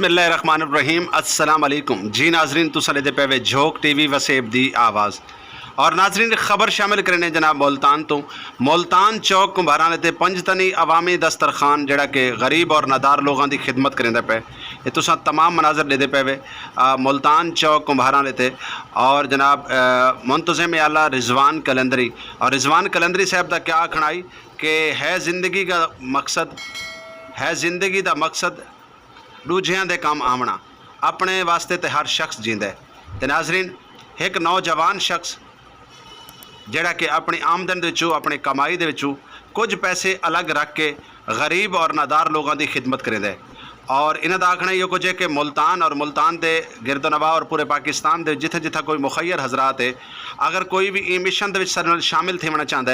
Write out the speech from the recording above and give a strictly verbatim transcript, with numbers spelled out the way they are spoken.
بسم اللہ الرحمن الرحیم، السلام علیکم جی ناظرین، تساں ݙیہدے پئے وے جھوک ٹی وی وسیب دی آواز۔ اور ناظرین، خبر شامل کرینے جناب ملتان توں۔ ملتان چوک کمبھاراں دے تے پنجتنی عوامی دسترخوان جڑا کہ غریب اور نادار لوگاں دی خدمت کریندا پئے۔ اے تساں تمام مناظر ݙیہدے پئے وے، آ، ملتان چوک کمبھاراں دے تے۔ اور جناب، آ، منتظم اعلیٰ رضوان قلندری، اور رضوان قلندری صاحب دا کیا آکھݨا ہئی کہ ہے زندگی کا مقصد، ہے زندگی دا مقصد ݙوجھیاں دے کم آوݨا، اپݨے واسطے تے ہر شخص جیندے۔ تے ناظرین، ہک نوجوان شخص جڑا کہ اپݨی آمدن دے وچوں، اپݨی کمائی دے وچوں کجھ پیسے الگ رکھ کے غریب اور نادار لوگاں دی خدمت کریندے۔ اور انہاں دا آکھݨا ایہو کجھ ہے کہ ملتان اور ملتان دے گرد و نواح اور پورے پاکستان دے جتھاں جتھاں کوئی مخیر حضرات ہے، اگر کوئی وی ایں مشن دے وچ ساݙے نال شامل تھیوݨا چاہندا ہے،